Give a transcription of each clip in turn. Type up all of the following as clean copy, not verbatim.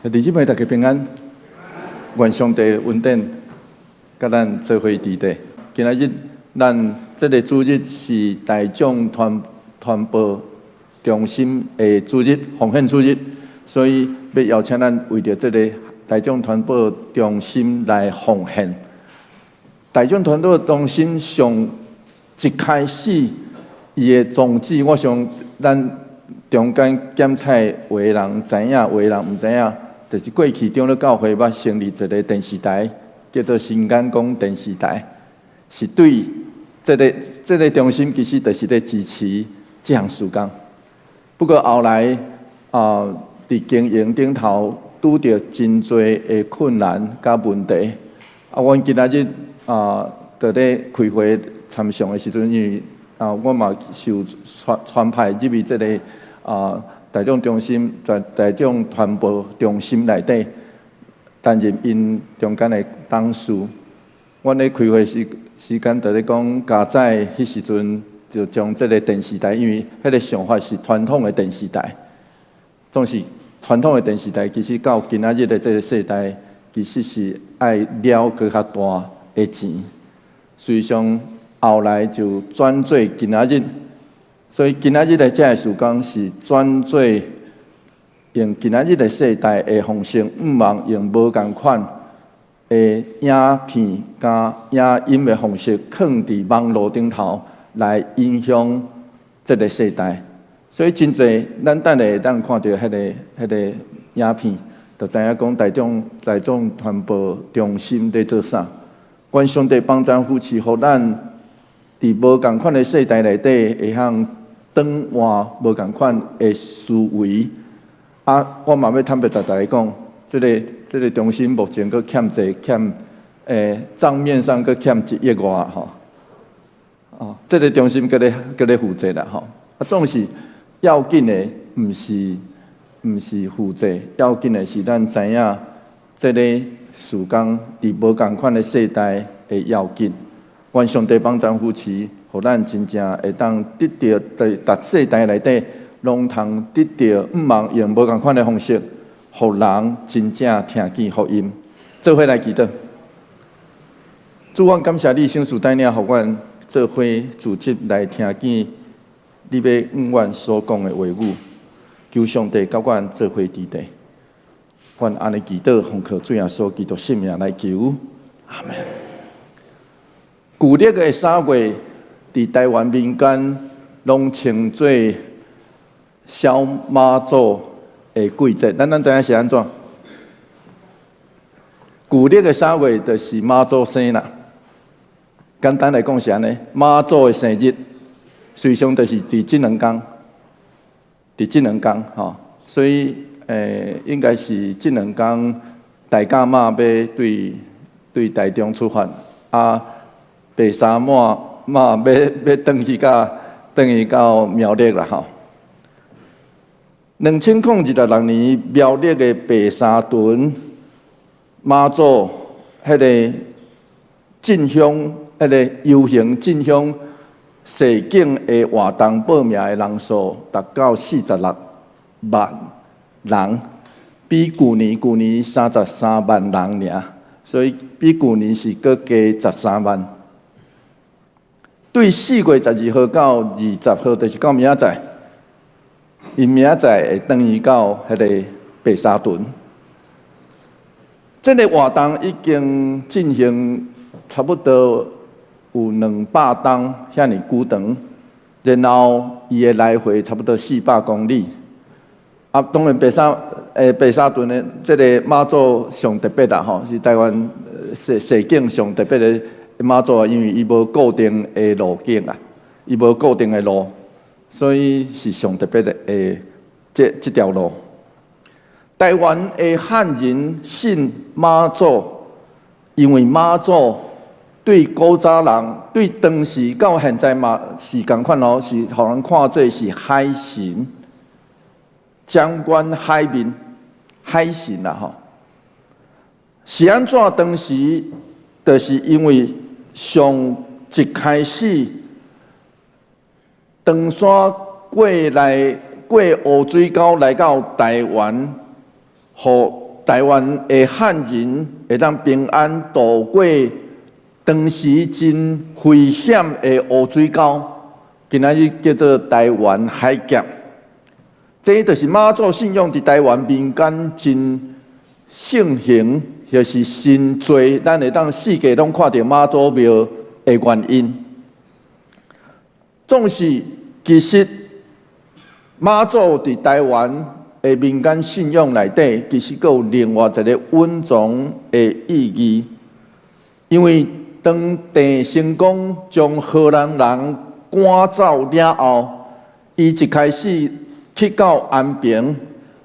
弟兄姊妹，大家平安，願上帝恩典，佮咱做伙佇底。今仔日咱這个主日是大眾傳播中心的主日，奉獻主日，所以欲邀請咱為著這个大眾傳播中心來奉獻。大眾傳播中心上一開始，伊的宗旨，我想咱中間檢採有的人知影，有的人毋知影。就是過去長老教會捌成立一个電視台，叫做新眼光電視台，是對這个中心其實就是咧支持這項事工。不過後來啊，佇經營頂頭拄著真濟的困難佮問題。啊，阮今仔日啊，佇咧開會參詳的時陣，因為啊，我嘛受傳派入去這个啊。大眾中心在大眾傳播中心內底擔任𪜶中間的董事。阮咧開會時間，就咧講，加載彼時陣就將這个電視台，因為彼个想法是傳統的電視台，總是傳統的電視台，其實到今仔日的這个世代，其實是愛了閣較大的錢，所以上後來就轉做今仔日。所以今仔日的這个事工是轉做用今仔日的世代的方式，毋茫用無仝款的影片佮影音的方式，囥佇網路頂頭來影響這个世代。所以真濟，咱等下會當看著彼个影片，就知影講大眾傳播中心咧做啥。願上帝幫贊扶持，予咱佇無仝款的世代內底會曉轉換無仝款的思維。啊，我嘛欲坦白共大家講，這个中心目前閣欠債欠，帳面上閣欠一億外吼。哦，這个中心閣咧負債啦吼。啊，總是要緊的，毋是負債，要緊的是咱知影這个事工佇無仝款的世代的要緊。願上帝幫贊扶持，予咱真正會當得著佇逐世代內底，攏通得著毋茫用無仝款的方式，予人真正聽見福音。做伙來祈禱，主，阮感謝你，聖事帶領，予阮做伙組織來聽見你欲向阮所講的話語。求上帝佮阮做伙佇底，阮按呢祈禱，奉靠主耶穌基督聖名來求，阿門。舊曆的3月，佇台灣民間攏稱做小媽祖的季節。咱知影是按怎？舊曆的三月就是媽祖生啦。簡單來講是按呢，媽祖的生日，隨常就是佇這兩工，佇這兩工吼，所以應該是這兩工大甲媽欲對台中出發啊。白沙媽媽欲轉去到苗栗啦吼。2026年苗栗的白沙屯媽祖彼个進香，彼个遊行進香踅景的活動報名的人數達到46萬人，比舊年33萬人爾，所以比舊年是閣加十三萬。對4月12號到20號，就是到明仔載，𪜶明仔載會轉去到彼个白沙屯。這个活動已經進行差不多有200冬遐爾久長，然後伊的來回差不多400公里。啊，當然白沙屯的這个媽祖上特別啦吼，是台灣踅景上特別的媽祖啊，因為伊無固定的路徑啊，伊無固定的路，所以是上特別的這條路。台灣的漢人信媽祖，因為媽祖對古早人，對當時到現在嘛是仝款哦，是予人看做是海神，掌管海面，海神啦吼。是按怎？當時就是因為上一開始，唐山過來過烏水溝來到台灣，予台灣的漢人會當平安渡過當時真危險的烏水溝，今仔日叫做台灣海峽。這就是媽祖信仰佇台灣民間真盛行，或是真濟，咱會當四界攏看著媽祖廟的原因。總是其實媽祖佇台灣的民間信仰內底，其實閣有另外一個隱藏的意義，因為當鄭成功將荷蘭人趕走了後，伊一開始去到安平，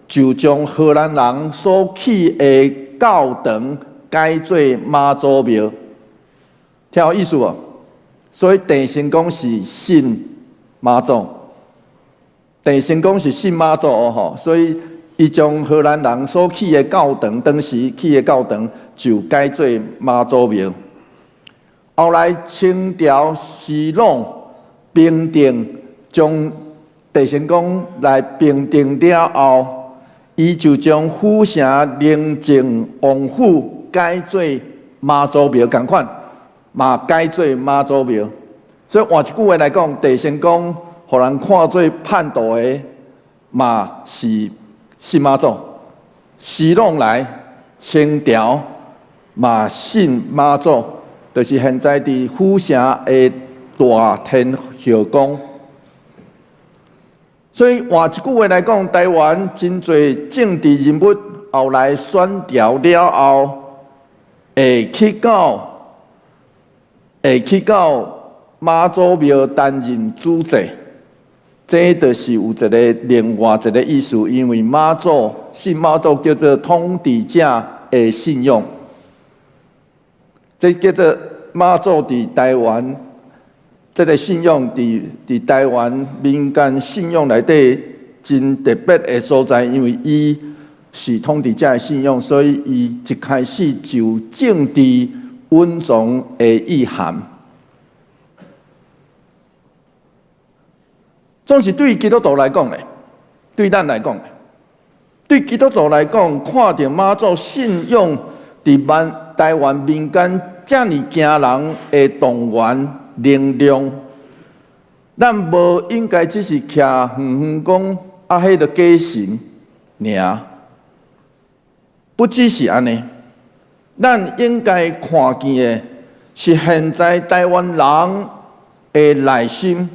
就將荷蘭人所起的教堂改做媽祖廟，聽有意思無？所以鄭成功是信媽祖，鄭成功是信媽祖哦吼，所以伊將荷蘭人所起的教堂，當時起的教堂就改做媽祖廟。後來清朝徐朗平定將鄭成功來平定了後，伊就將府城寧靖王府改做媽祖廟，仝款嘛改做媽祖廟。所以換一句話來講，鄭成功予人看做叛徒的，嘛是信媽祖。徐朗來清朝嘛信媽祖，就是現在佇府城的大天后宮。所以換一句話來講，台灣真濟政治人物後來選調了後，會去到媽祖廟擔任主祭，這就是有一個另外一個意思，因為媽祖信媽祖叫做統治者的信仰，這叫做媽祖佇台灣。這個信仰佇台灣民間信仰內底真特別的所在，因為伊是統治者的信仰，所以伊一開始就政治隱藏的意涵。總是對基督徒來講咧，對咱來講，對基督徒來講，看著媽祖信仰佇台灣民間遮爾驚人的動員能量，咱無應該只是徛遠遠講啊，彼个假神爾，不只是按呢，咱應該看見的是現在台灣人的內心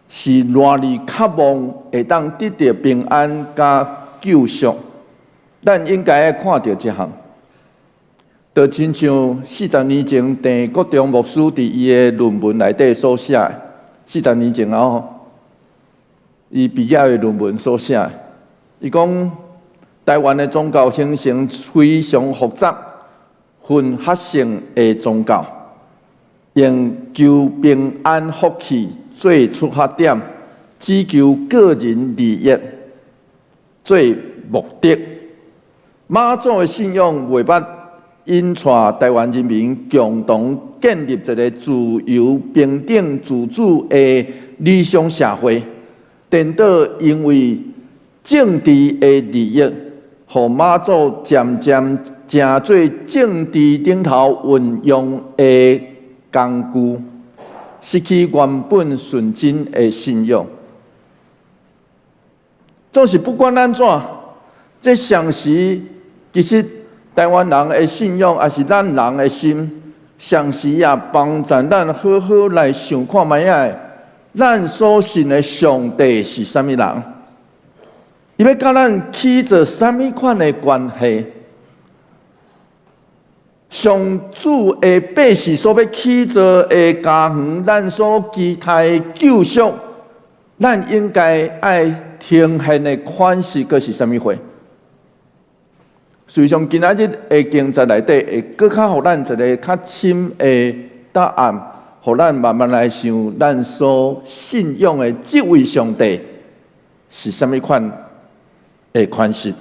是偌爾渴望會當得著平安佮救贖，咱應該愛看著這項。就親像40年前鄭國忠牧師佇伊的論文內底所寫的，四十年前啊，伊畢業的論文所寫的，伊講台灣的宗教形成非常複雜、混合性的宗教，用求平安福氣做出發點，只求個人利益做目的。媽祖的信仰袂捌引帶台灣人民共同建立一個自由、平等、自主的理想社會，顛倒因為政治的利益，予媽祖漸漸成做政治頂頭運用的工具，失去原本純真的信仰。總是不管按怎，這常時其實台灣人的信仰，抑是咱人的心，常時也幫助咱好好來想看覓仔，咱所信的上帝是啥物人？伊欲佮咱起做啥物款的關係？上主的百姓所欲起造的家園，咱所期待的救贖，咱應該愛呈現的款式，閣是啥物貨？事實上，今仔日的經節內底會閣較予咱一個較深的答案，予咱慢慢來想，咱所信仰的這位上帝是啥物款的款式。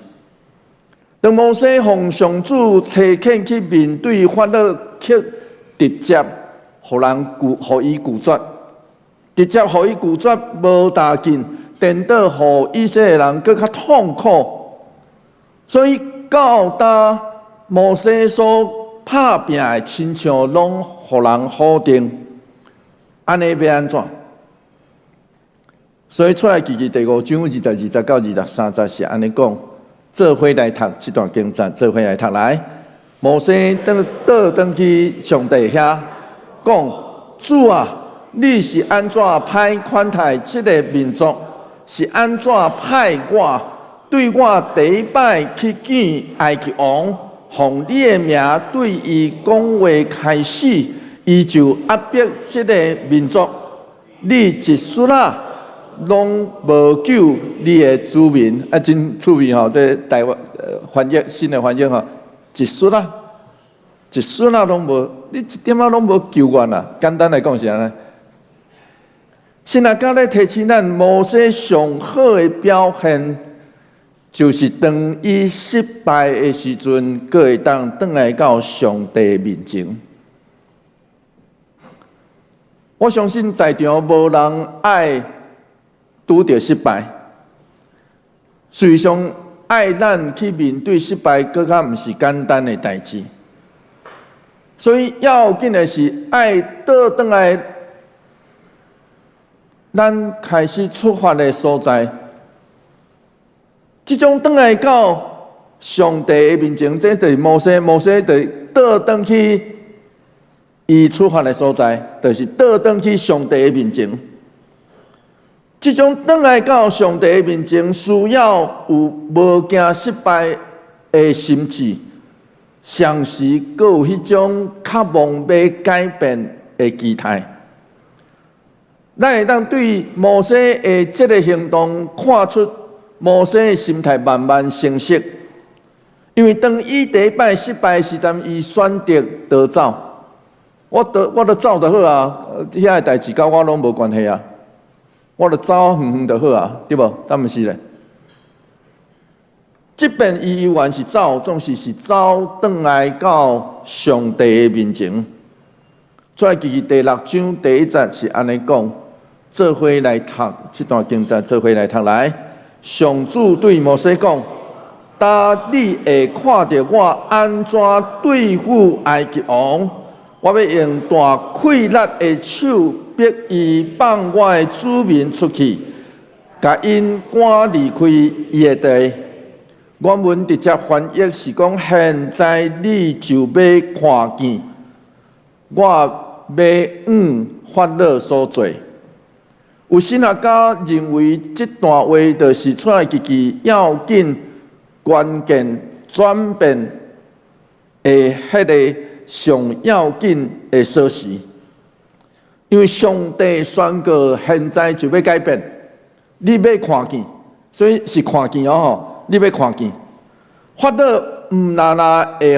當摩西奉上主差遣去面對法老，卻直接予人拒，予伊拒絕，直接予伊拒絕無打緊，顛倒予以色列人閣較痛苦，所以。到今摩西所拍拚的，親像攏予人否定，按呢欲按怎？所以出埃及記第五章22節到23節是按呢講，做伙來讀這段經節，做伙來讀來。摩西轉倒轉去上帝遐講：主啊，你是按怎歹款待這个民族？是按怎派我對我第一擺去見埃及王，奉你的名對伊講話開始，伊就壓迫這个民族。你一絲仔攏無救你的子民，啊，真趣味吼！這台灣翻譯新的翻譯吼，一絲仔，一絲仔攏無，你一點仔攏無救阮啊！簡單來講是按呢。神學家咧提醒咱，摩西上好的表現，就是當伊失敗的時陣，閣會當轉來到上帝面前。我相信在場無人愛拄著失敗，事實上，愛咱去面對失敗，閣較毋是簡單的代誌。所以要緊的是愛倒轉來，咱開始出發的所在。這種轉來到上帝的面前，這就是摩西，摩西就倒轉去伊出發的所在，就是倒轉去上帝的面前。這種轉來到上帝的面前，需要有無驚失敗的心志，同時閣有彼種渴望欲改變的期待。咱會當對摩西的這个行動看出摩西的心態慢慢成熟，因為當伊第一擺失敗的時陣，伊選擇逃走。我著走就好啊，遐个代誌佮我攏無關係啊。我著走遠遠就好啊，對無？敢毋是咧？這遍伊猶原是走，總是是走轉來到上帝的面前。出埃及記第六章第一節是按呢講，做伙來讀這段經節，做伙來讀來。上主對摩西講：今你會看著我按怎對付埃及王，我欲用大氣力的手逼伊放我的子民出去，共𪜶趕離開伊的地。原文直接翻譯是講：現在你就欲看見，我欲向法老所做。有神學家認為，這段話就是出埃及記要緊關鍵轉變的彼个上要緊的鎖匙。因為上帝宣告現在就欲改變，你欲看見，所以是看見哦吼，你欲看見。法老毋但若會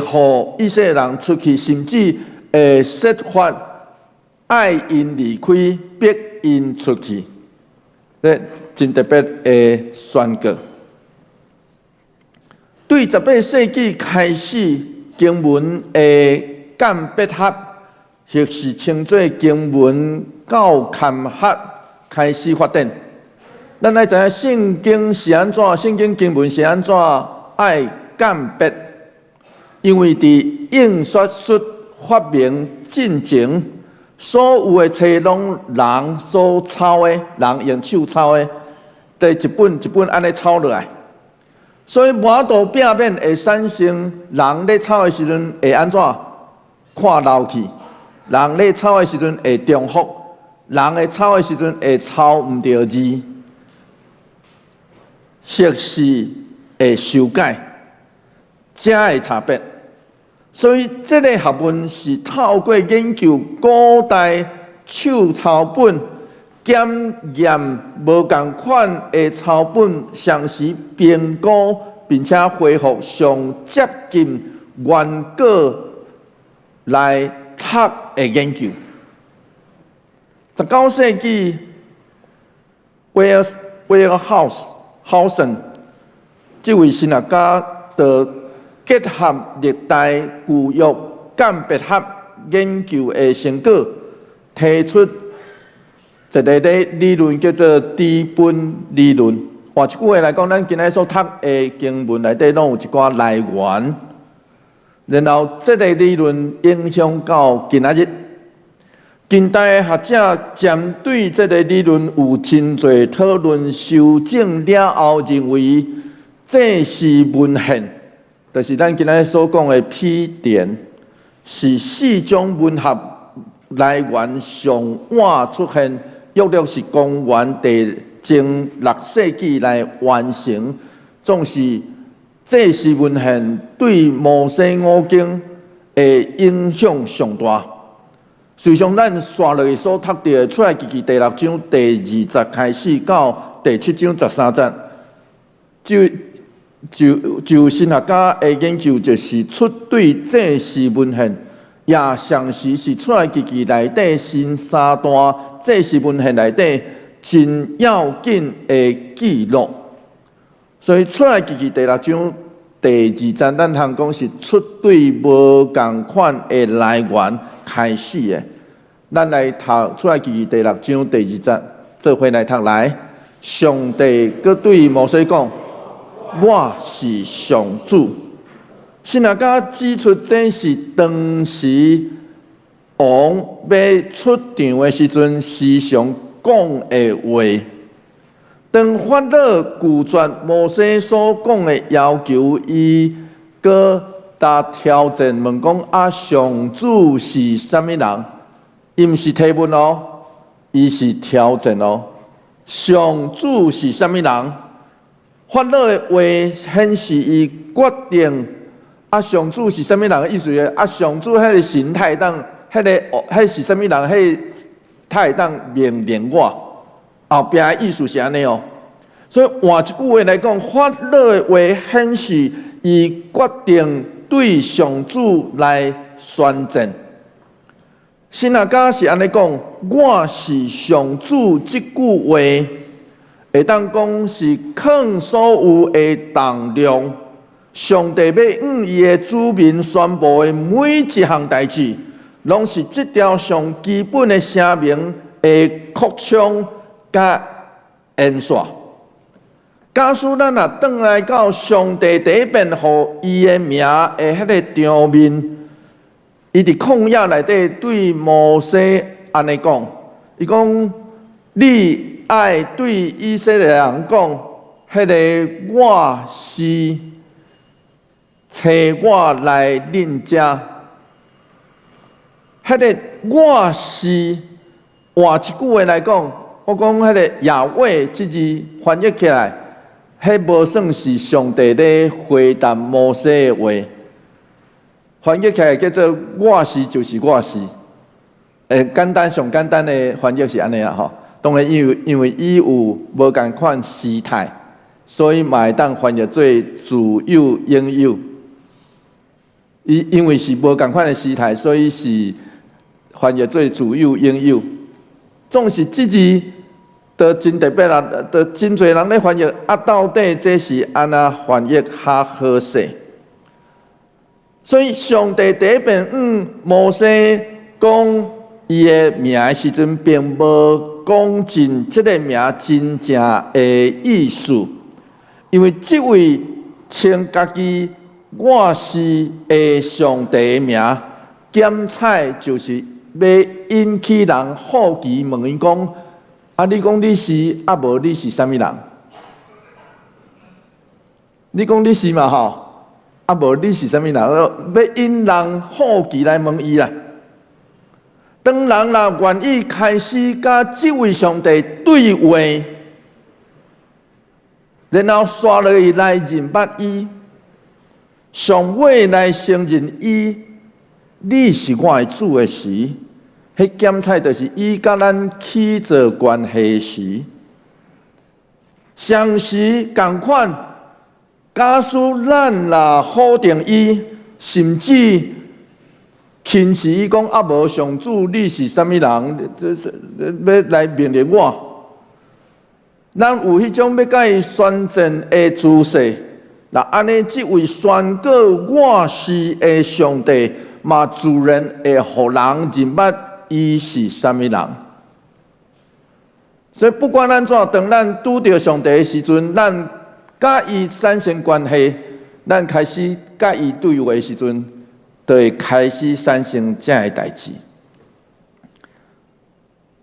予以色列人出去，甚至會設法愛𪜶離開，逼𪜶出去，這真特別的宣告。對18世紀開始，經文的鑑別學，或是稱做經文校勘學開始發展。咱愛知影聖經是按怎，聖經經文是按怎愛鑑別，因為佇印刷術發明進前，所有的冊攏人所抄的，人用手抄的，佇一本一本按呢抄落來，所以無法度避免會產生人咧抄的時陣會按怎看漏去，人咧抄的時陣會重複，人咧抄的時陣會抄毋著字，或是會修改，才會差別。所以，這个學問是透過研究古代手抄本、檢驗無仝款的抄本，同時評估並且恢復上接近原稿來讀的研究。19世紀，威爾威爾豪森這位神學家就結合歷代舊約鑑別學研究的成果，提出一个理論叫做底本理論。換一句話來講，咱今仔所讀的經文內底，攏有一寡來源。然後，這个理論影響到今仔日，近代的學者針對這个理論有真濟討論、修正了後，認為祭司文獻，就是咱今仔日所講的丕典，是四種文學來源上晚出現，約略是公元第前六世紀來完成，總是祭司文獻對摩西五經的影響上大。事實上，咱紲落去所讀著的出埃及記第六章第二節開始到第七章十三節，就神學家的研究，就是出對祭司文獻，也同時是出埃及記內底新三段祭司文獻內底真要緊的記錄。所以出埃及記第六章第二節，咱通講是出對無仝款的來源開始的。咱來讀出埃及記第六章第二節，做伙來讀來。上帝閣對摩西講：我是上主。神學家指出，這是當時王欲出場的時陣時常講的話。當法老拒絕摩西所講的要求，伊閣踏挑戰問講：啊，上主是啥物人？伊毋是提問哦，伊是挑戰哦。上主是啥物人？法老的話顯示伊決定啊，上主是啥物人的意思？啊，上主彼个神會當，彼个彼是啥物人？彼他會當命令我。後壁的意思是按呢哦。所以換一句話來講，法老的話顯示伊決定對上主來宣戰。神學家是按呢講，我是上主這句話，會當講是囥所有的重量。上帝欲向伊的子民宣布的每一項代誌，攏是這條上基本的聲明的擴充佮延續。假使咱若轉來到上帝第一遍予伊的名的彼个場面，伊佇曠野內底對摩西按呢講，伊講：你愛對以色列人講，彼个我是差我來恁遮，彼个我是換一句話來講，我講彼个亞威這字翻譯起來，彼無算是上帝咧回答摩西的話，翻譯起來叫做我是就是我是，簡單上簡單的翻譯是按呢啊吼。當然因為伊有無仝款時態，所以嘛會當翻譯做自有永有。伊因為是無仝款的時態，所以是翻譯做自有永有。總是這字都真特別啦，都真濟人咧翻譯啊，到底這是按怎翻譯較好勢？所以上帝第一遍向摩西講伊的名的時陣，並無講盡這个名真正的意思，因為這位稱家己我是的上帝的名，檢採就是欲引起人好奇，問伊講：啊，你講你是，啊無你是啥物人？你講你是嘛吼？啊無你是啥物人？欲引人好奇來問伊啦。當人若願意開始佮這位上帝對話，然後紲落去來認捌伊，上尾來承認伊，你是我的主的時，彼檢採就是伊佮咱起做關係時，相時仝款，假使咱若否定伊，甚至輕視伊講啊無上主，你是啥物人？這是欲來命令我。咱有彼種欲佮伊宣戰的姿勢，若按呢，這位宣告我是的上帝，嘛自然會予人認捌伊是啥物人。所以不管按怎，當咱拄著上帝的時陣，咱佮伊產生關係，咱開始佮伊對話的時陣，就會開始產生這个代誌。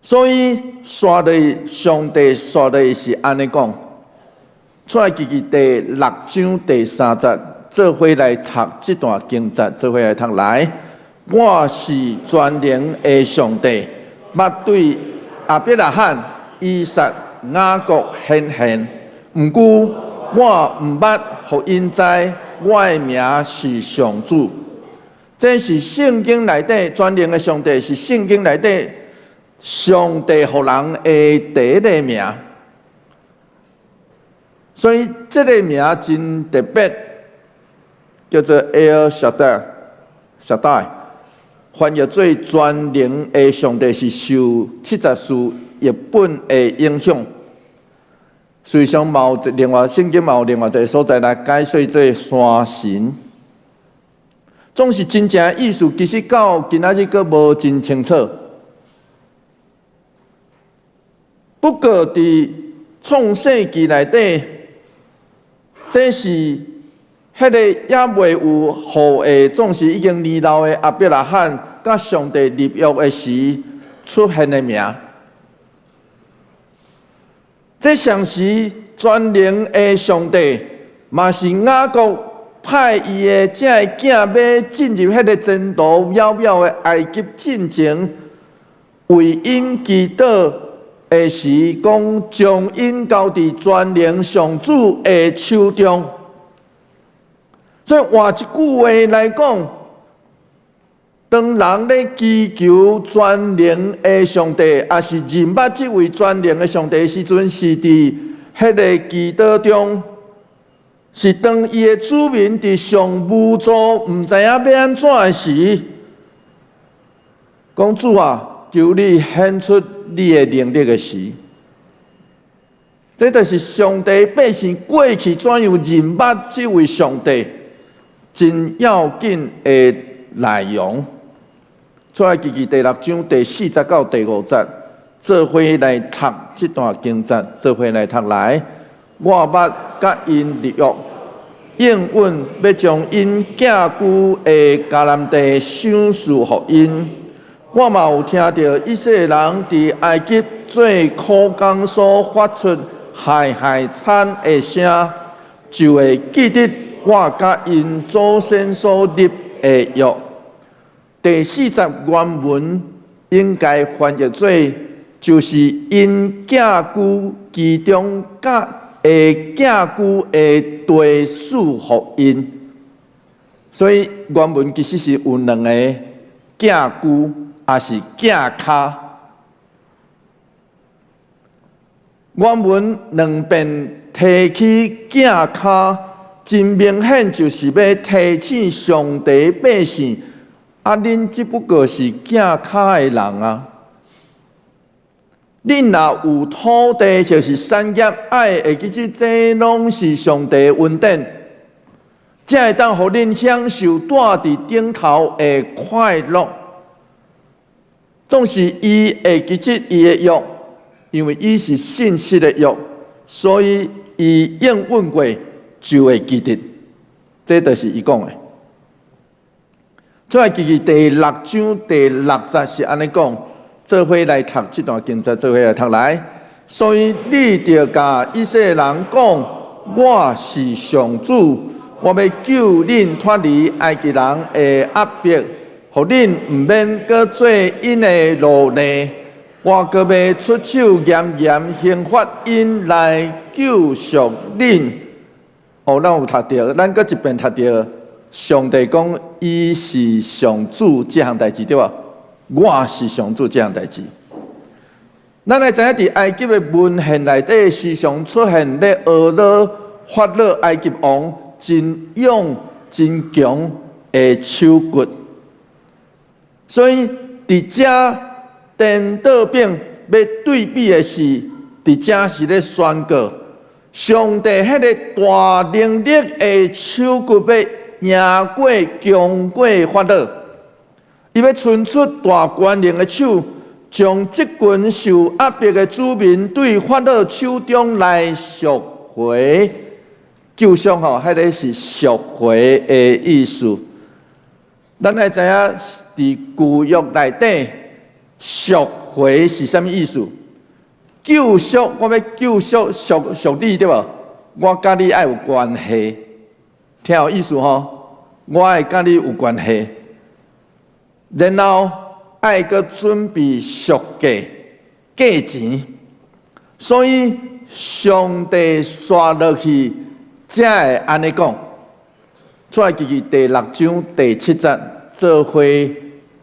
所以，紲落上帝紲落是按呢講，出埃及記第六章第三節，做伙來讀這段經節，做伙來讀來。我是全能的上帝，捌對亞伯拉罕、以撒、雅各顯現，毋過我毋捌予𪜶知我的名是上主。這是聖經內底全能的上帝，是聖經內底上帝予人的第一个名。所以這个名真特別，叫做 El Shaddai，Shaddai 翻譯做全能的上帝，是受七十士譯本的影響。事實上，嘛有另外聖經嘛有另外一个所在來解說做山神。總是真正的意思，其實到今仔日閣無真清楚。不過，佇創世記內底，這是彼个猶未有後裔，總是已經年老的亞伯拉罕，佮上帝立約的時出現的名。這相時全能的上帝，嘛是雅各派伊的這个囝欲進入彼个前途渺渺的埃及進前，為𪜶祈禱的時，講將𪜶交佇全能上主的手中。所以換一句話來講，當人咧祈求全能的上帝，抑是認捌這位全能的上帝的時陣，是佇彼个祈禱中，是當伊的子民佇上無助、毋知影欲按怎的時，講主啊，求你顯出你的能力的時，這就是上帝百姓過去怎樣認捌這位上帝，真要緊的內容。出埃及記第六章第四節到第五節，做伙來讀這段經節，做伙來讀來。我捌佮𪜶立約，應允欲將𪜶寄居的迦南地賞賜予𪜶。我嘛有聽著以色列人佇埃及做苦工所發出害害慘的聲，就會記得我佮𪜶祖先所立的約。第四節原文應該翻譯做，就是𪜶寄居其中佮的寄居的地賜予𪜶。所以原文其實是有兩個寄居，抑是寄跤。原文兩遍提起寄跤，真明顯就是欲提醒上帝百姓。啊！恁只不過是寄跤的人啊！恁若有土地，就是產業，愛會記得這攏是上帝的恩典，才會當予恁享受住佇頂頭的快樂。總是伊會記得伊的約，因為伊是信實的約，所以伊應允過就會記得。這就是伊講的。出埃及記第六章第六節是按呢講，做伙來讀這段經節，做伙來讀來。所以你著共以色列人講，我是上主，我欲救恁脫離埃及人的壓迫，予恁毋免閣做𪜶的奴隸。我閣欲出手嚴嚴刑罰𪜶來救贖恁。哦，咱有讀著，咱閣一遍讀著。上帝講，伊是上主這項代誌對無？我是上主這項代誌。咱來知影，佇埃及的文獻內底，時常出現咧呵咾法老埃及王真勇真強的手骨。所以佇遮顛倒反欲對比的是，佇遮是咧宣告上帝彼个大能力的手骨欲贏過強過法老，伊欲伸出大權能的手，將這群受壓迫的子民對法老手中來贖回。救贖吼，彼个是贖回的意思。咱愛知影佇舊約內底贖回是啥物意思？救贖，我欲救贖贖贖你對無？我佮你愛有關係，聽有意思吼？我愛佮你有關係，然後愛閣準備贖價價錢，所以上帝紲落去才會按呢講。出埃及記第六章第七節，做伙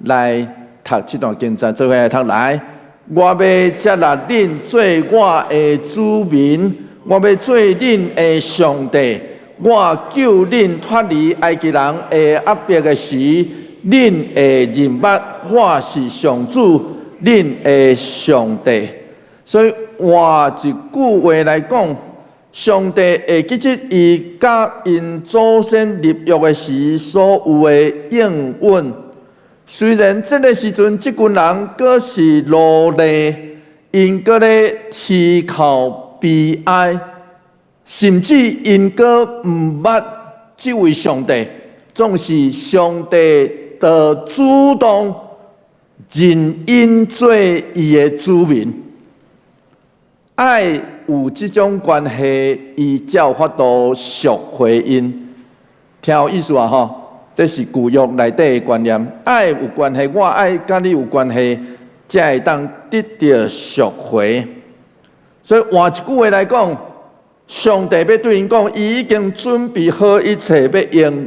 來讀這段經節，做伙來讀來。我欲接納恁做我的子民，我欲做恁的上帝。我救恁脫離埃及人的壓迫的時，恁會認捌我是上主，恁的上帝。所以換一句話來講，上帝會記得伊佮𪜶祖先立約的時所有的應允。雖然這个時陣，這群人閣是奴隸，𪜶閣咧啼哭悲哀，甚至𪜶閣毋捌這位上帝，總是上帝就主動認𪜶做伊的子民。愛有這種關係，伊才有法度贖回𪜶。聽有意思啊？吼！這是舊約內底的觀念，愛有關係，我愛佮你有關係，才會當得著贖回。所以換一句話來講，上帝欲對𪜶講，伊已經準備好一切，欲用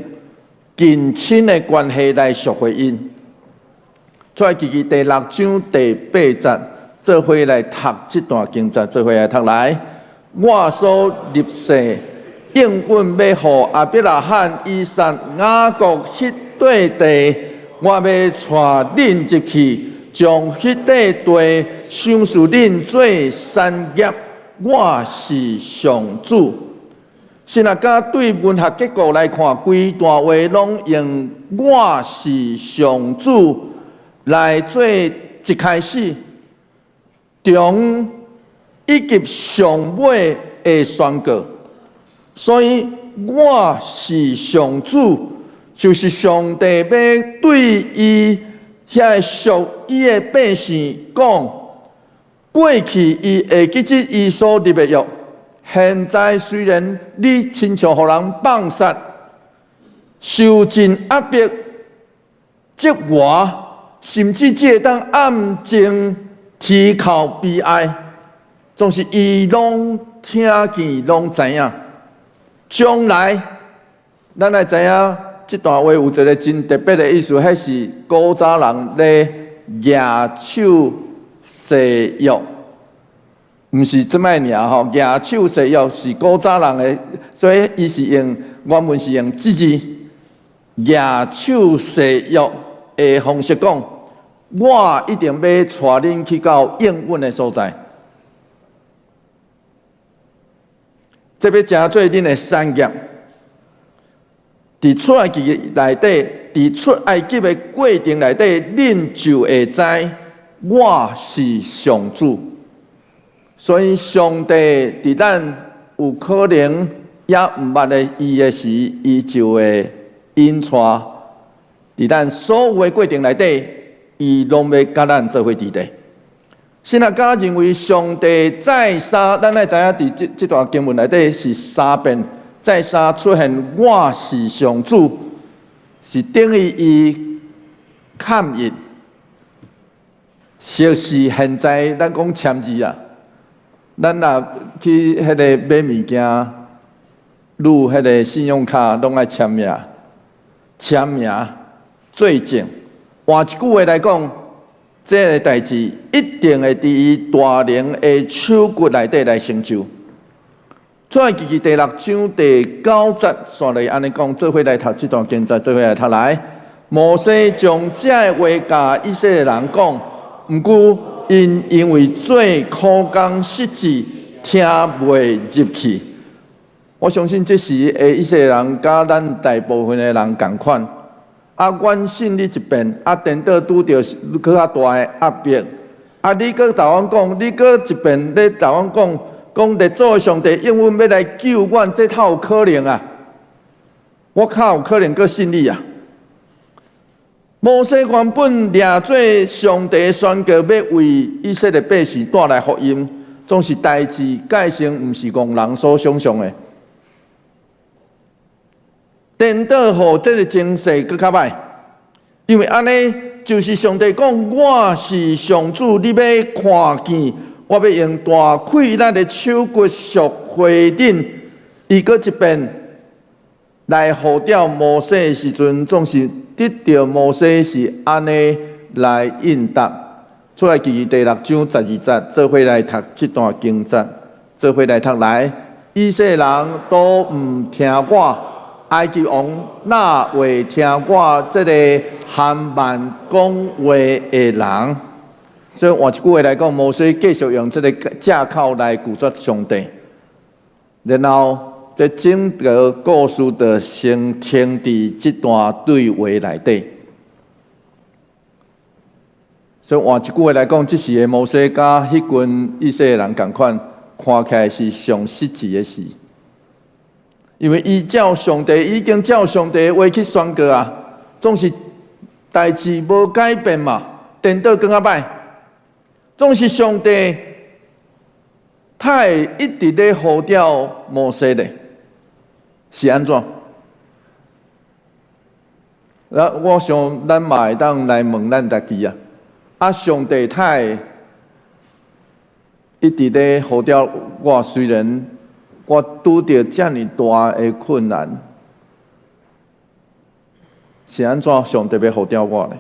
近親的關係來贖回𪜶。出埃及記第六章第八節，做伙來讀這段經節，做伙來讀來。我所立誓應允欲予亞伯拉罕、以撒、雅各彼塊地，我欲帶恁入去，將彼塊地賞賜恁做產業。我是上主。神學家對文學結構來看，規段話攏用我是上主來做一開始，中以及上尾的宣告。所以我是上主，就是上帝欲對伊遐个屬伊的百姓講，過去伊會記得伊所立的約。現在雖然你親像予人放殺，受盡壓迫、折磨，甚至只會當暗靜啼哭悲哀，總是伊攏聽見，攏知影。將來，咱愛知影這段話有一個真特別的意思，彼是古早人咧舉手誓約，毋是這擺爾吼。舉手誓約是古早人的，所以伊是用原文是用這字舉手誓約的方式講，我一定欲帶恁去到應允的所在。這欲成做恁的產業，佇出埃及內底，佇出埃及的過程內底，恁就會知我是上主。所以，上帝佇咱有可能猶毋捌的伊的時，伊就會引帶佇咱所有的過程內底，伊攏欲佮咱做伙佇咧。神學家認為上帝再三，咱愛知影佇這這段經文內底是三遍再三出現，我是上主，是等於伊蓋印，就是現在咱講簽字啊，咱若去彼个買物件，入彼个信用卡攏愛簽名，簽名做證。換一句話來講，這个代誌一定會佇伊大能的手骨內底來成就。出埃及記第六章第九節，紲落按呢講，做伙來讀這段經節，做伙來讀來。摩西將這个話共以色列人講，毋過𪜶因為做苦工失志，聽袂入去。我相信這時的以色列人，佮咱大部分的人仝款。啊，阮信你一遍，啊，顛倒拄著閣較大的壓迫。啊，你閣共阮講，你閣一遍咧共阮講，講列祖的上帝應允欲來救阮，這透有可能啊？我較有可能閣信你啊！摩西原本掠做上帝宣告，欲為以色列百姓帶來福音，總是代誌改成毋是戇人所想象的。顛倒予這个情勢閣較歹，因為按呢就是上帝講，我是上主，你欲看見我欲用大氣力的手骨贖回恁，伊閣一遍來呼召摩西的時陣，總是得著摩西是按呢來應答。出埃及記第六章十二節，做伙來讀這段經節，做伙來讀來。以色列人都毋聽我，埃及王哪會聽我這个含慢講話的人？所以換一句話來講，摩西繼續用這个藉口來拒絕上帝，然後這整个故事就先停佇這段對話內底。所以換一句話來講，這時的摩西佮彼群以色列人仝款，看起來是上失智的事。因為伊照上帝已經照上帝的話去宣告啊，總是代誌無改變嘛，顛倒閣較歹。總是上帝，他會一直咧呼召摩西咧，是按怎？那我想咱嘛會當來問咱家己啊，啊，上帝他會一直咧呼召我，雖然我拄著遮爾大的困難，是按怎上帝欲呼召我呢？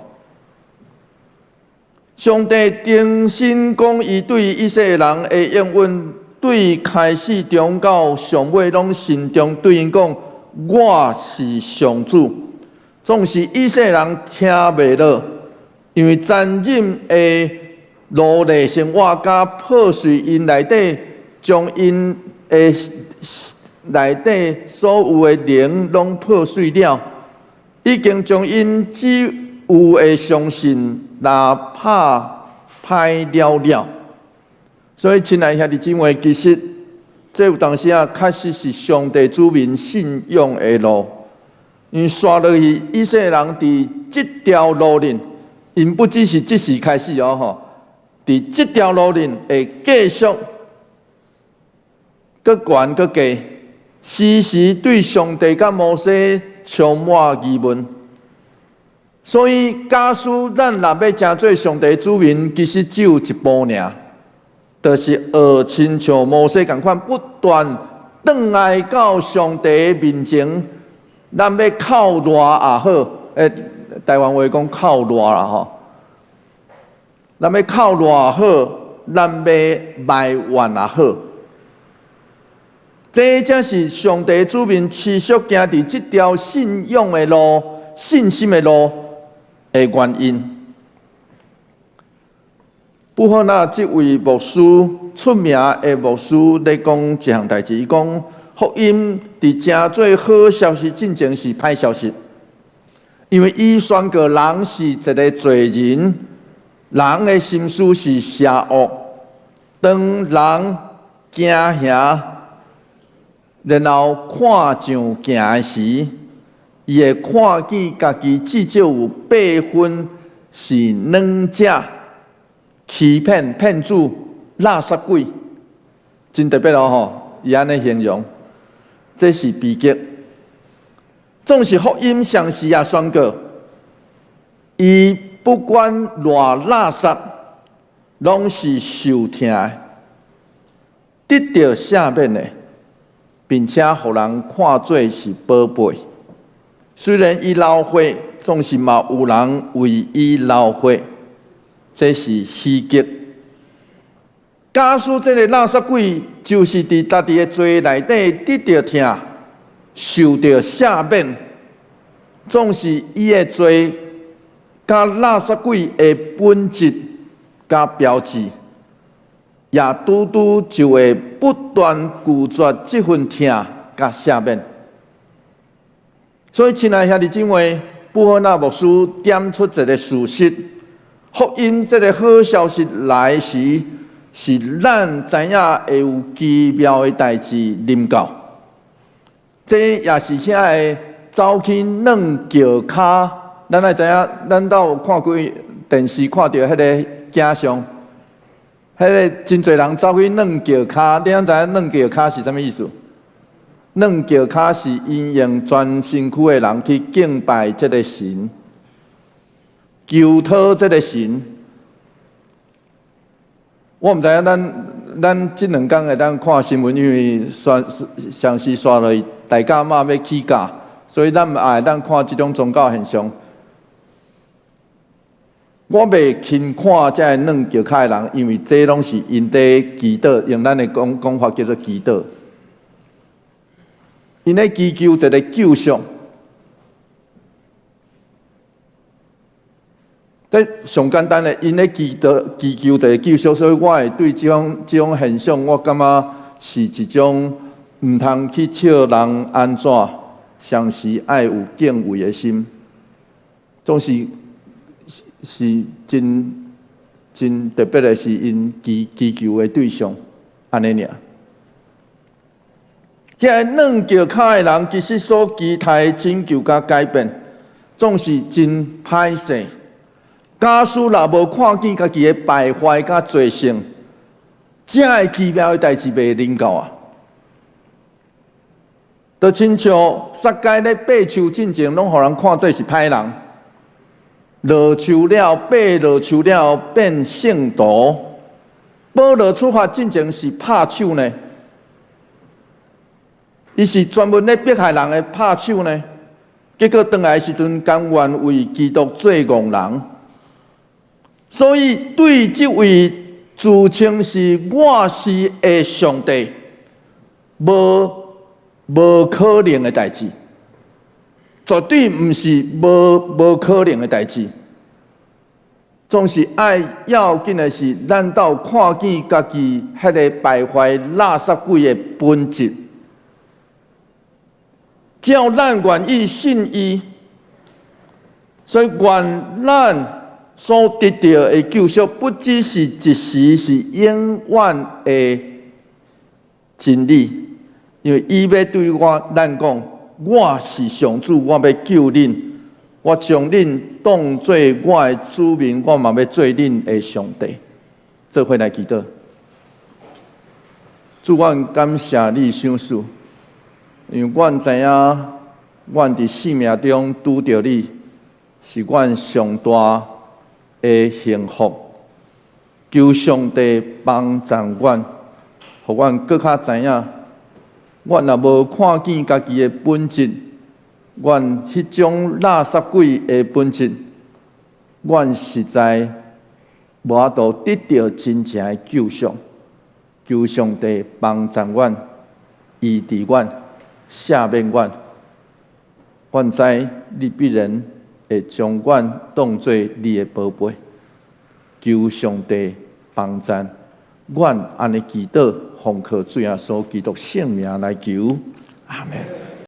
上帝重新講，伊對以色列人的應允，對開始中到上尾，攏慎重對𪜶講：我是上主。總是以色列人聽袂落，因為殘忍的奴隸生活，佮破碎𪜶內底，將𪜶的內底所有的靈攏破碎了，已經將𪜶只有的相信來拍歹了了。所以，親愛兄弟姊妹，其實這有當時啊，確實是上帝子民信仰的路。因為紲落去，以色列人佇這條路裡，𪜶不只是這時開始哦吼，佇這條路裡會繼續閣懸閣低，時時對上帝佮摩西充滿疑問。所以，假使咱若欲成做上帝子民，其實只有一步爾，就是學親像摩西仝款，不斷轉來到上帝面前。咱欲哭賴也好，台灣話講哭賴啦吼。咱欲哭賴也好，咱欲埋怨也好，這才是上帝子民持續行佇這條信仰的路、信心的路的原因。布赫納這位牧師，出名的牧師咧講一項代誌，伊講福音佇成做好消息進前是歹消息，因為伊宣告人是一个罪人，人的心思是邪惡，當人驚嚇，然後看上行的時，伊會看見家己至少有八分是軟者、欺騙、騙子、垃圾鬼，真特別哦吼！伊按呢形容，這是悲劇。總是福音相時也宣告，伊不管偌垃圾，攏是受疼的，得著赦免的，並且予人看做是寶貝。雖然伊流血，總是嘛有人為伊流血，這是喜劇。假使這个垃圾鬼就是佇家己的罪內底得著疼，受著赦免，總是伊的罪佮垃圾鬼的本質佮標誌，也拄拄就會不斷拒絕這份疼佮赦免。所以，親愛兄弟姊妹，布赫納牧師點出一个事實：福音這个好消息來時，是咱知影會有奇妙的代誌臨到。這也是遐个走去軟轎跤，咱愛知影，咱都有看過電視，看著彼个景象，彼个真濟人走去軟轎跤，你敢知影軟轎跤是啥物意思？軟轎跤是𪜶用全身軀的人去敬拜這个神，求討這个神。我毋知影咱這兩工會當看新聞，因為煞上時煞落去，大甲媽欲起價，所以咱也會當看這種宗教現象。我袂輕看這个軟轎跤的人，因為這攏是𪜶佇祈禱，用咱的講講法叫做祈禱。𪜶咧祈求一个救贖。這上簡單的，𪜶咧祈禱祈求一个救贖，所以我會對這種現象，我感覺是一種毋通去笑人按怎，常時愛有敬畏的心，總是是真真特別的，是𪜶祈求的對象，按呢爾。遐个軟轎跤的人，其實所期待的拯救佮改變，總是真歹勢。假使若無看見家己的敗壞佮罪性，這个奇妙的代誌袂臨到啊！就親像撒該咧爬樹進前，攏予人看做是歹人。落樹了，爬落樹了，變聖徒。保羅出發進前是拍手呢，伊是專門咧迫害人的拍手呢。結果轉來的時陣，甘願為基督做戇人。所以對這位自稱是我是的上帝，無可能的代誌，絕對毋是無可能的代誌。總是愛要緊的是，咱都有看見家己彼个敗壞垃圾鬼的本質。只要咱願意信伊，所以願咱所得到的救贖，不只是一時，是永遠的真理。因為伊欲對咱講，我是上主，我欲救恁，我將恁當做我的子民，我嘛欲做恁的上帝。做伙來祈禱，主，阮感謝你賞賜，因為阮知影，阮佇生命中拄著你，是阮上大的幸福。求上帝幫助阮，予阮閣較知影，阮若無看見家己的本質，阮彼種垃圾鬼的本質，阮實在無法度得著真正的救贖。求上帝幫助阮，醫治阮，赦免阮。阮知你必然會將阮當做你的寶貝。求上帝幫助阮，按呢祈禱，奉靠主耶穌基督聖名來求，阿們。